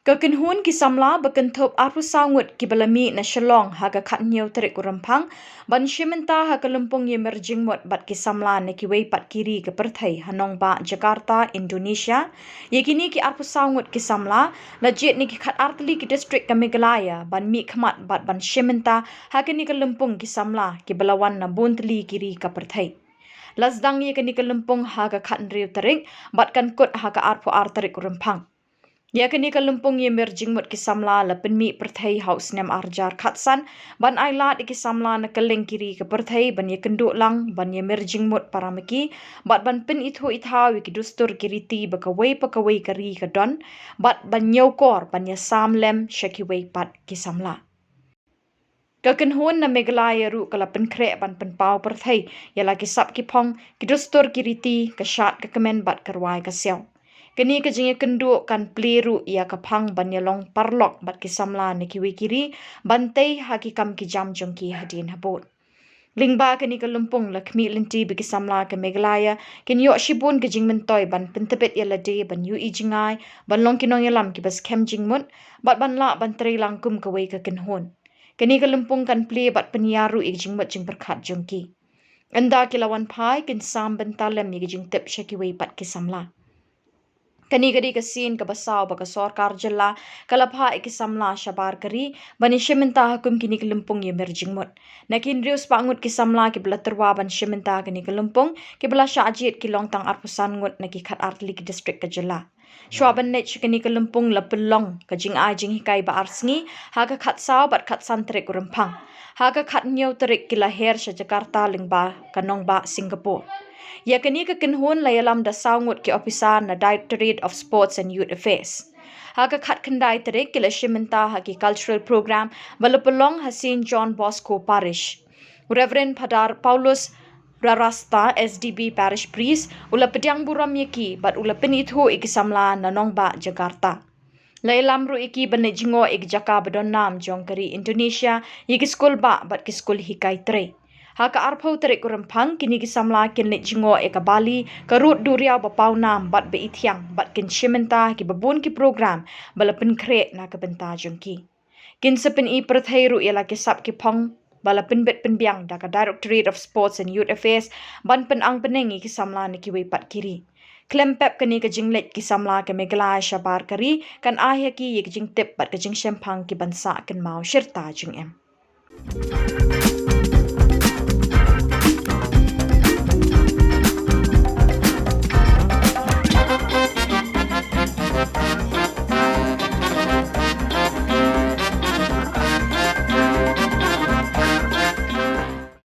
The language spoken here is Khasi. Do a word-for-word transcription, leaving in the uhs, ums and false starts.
Ka kynhun ki samla ba kynthup arphew saw ngut kiba la mih na Shillong ha ka khathynñiew tarik u Rymphang ban shim bynta ha ka lympung ïamir jingmut bad ki samla na kiwei pat ki ri ka pyrthei ha nongbah Jakarta, Indonesia. Ïa kine ki arphew saw ngut ki samla la jied na ki khatar tylli ki distrik ka Meghalaya ban mih khmat bad ban shim bynta ha kane ka lympung ki samla kiba la wan na bun tylli ki ri ka pyrthei. La sdang ïa kane ka lympung ha ka khathynriew tarik bad kan kut ha ka arphew ar tarik u Rymphang. Ïa kane ka lympung ïamir jingmut ki samla la pynmih pyrthei ha u snem ar hajar khatsan ban ailad ïa ki samla na kylleng ki ri ka pyrthei ban ïakynduh lang ban ïamir jingmut para ma ki bad ban pynithuh ithaw ïa ki dustur ki riti ba kawei pa kawei ka ri ka don bad ban ñiewkor ban ïasam lem sha kiwei pat ki samla. Ka kynhun na Meghalaya ruh ka la pynkhreh ban pynpaw pyrthei ïa la ki sap ki phong, ki dustur ki riti, ka shad ka kmen bad ka rwai ka siaw. Kane ka jingïakynduh kan plie ruh ïa ka phang ban ïalong paralok bad ki samla na kiwei ki ri ban tei ha ki kam ki jam jong ki hadien habud. Lyngba kane ka lympung la khmih lynti ba ki samla ka Meghalaya kin ïoh shibun ka jingmyntoi ban pyntbit ïa lade ban ïohi jngai, ban long ki nongïalam kiba skhem jingmut bad ban lah ban trei lang kum kawei ka kynhun. Kane ka lympung kan plie bad pynïar ruh ïa ka jingmut jingpyrkhat jong ki. Ynda ki la wan phai kin sam bynta lem ïa ka jingtip sha kiwei pat ki samla. Kane ka dei ka sien kaba saw ba ka sorkar jylla ka la phah ïa ki samla shabar ka ri ban ïashim bynta ha kum kine ki lympung ïamir jingmut. Na ki hynriew spah ngut ki samla kiba la tyrwa ban shim bynta ha kane ka lympung kiba la shah jied ki long tang arphew san ngut na ki khatar tylli ki distrik ka jylla. Shuwa ban leit sha kane ka lympung la pynlong ka jingai jinghikai ba ar sngi ha ka khatsaw bad khatsan tarik u Rymphang. Ha ka khathynñiew tarik ki la her sha Jakarta lyngba ka nongbah Singapore. Ïa kane ka kynhun la ïalam da saw ngut ki ophisar na Directorate of Sports and Youth Affairs. Ha ka khatkhyndai tarik ki la shim bynta ha ki cultural program ba la pynlong ha Saint John Bosco Parish. U Reverend Phadar Paulus Rarasta, S D B Parish Priest, u la pdiang burom ïa ki bad u la pynithuh ïa ki samla na nongbah Jakarta. La ïalam ruh ïa ki ban leit jngoh ïa ki jaka ba don nam jong ka ri Indonesia, ïa ki skul bah bad ki skul hikai trei. Ha ka arphew tarik u Rymphang kine ki samla kin leit jngoh ïa ka Bali, ka rud duriaw ba paw nam bad ba ithiang bad kin shim bynta ha kiba bun ki program ba la pynkhreh na ka bynta jong ki. Kin sa pyni pyrthei ruh ïa la ki sap ki phong ba la pynbit pynbiang da ka Directorate of Sports and Youth Affairs ban pynang bneng ïa ki samla na kiwei pat ki ri. Khlem pep kane ka jingleit ki samla ka Meghalaya shabar ka ri kan ai ha ki ïa ka jingtip bad ka jingshemphang ki ban sah kynmaw shirta jingim.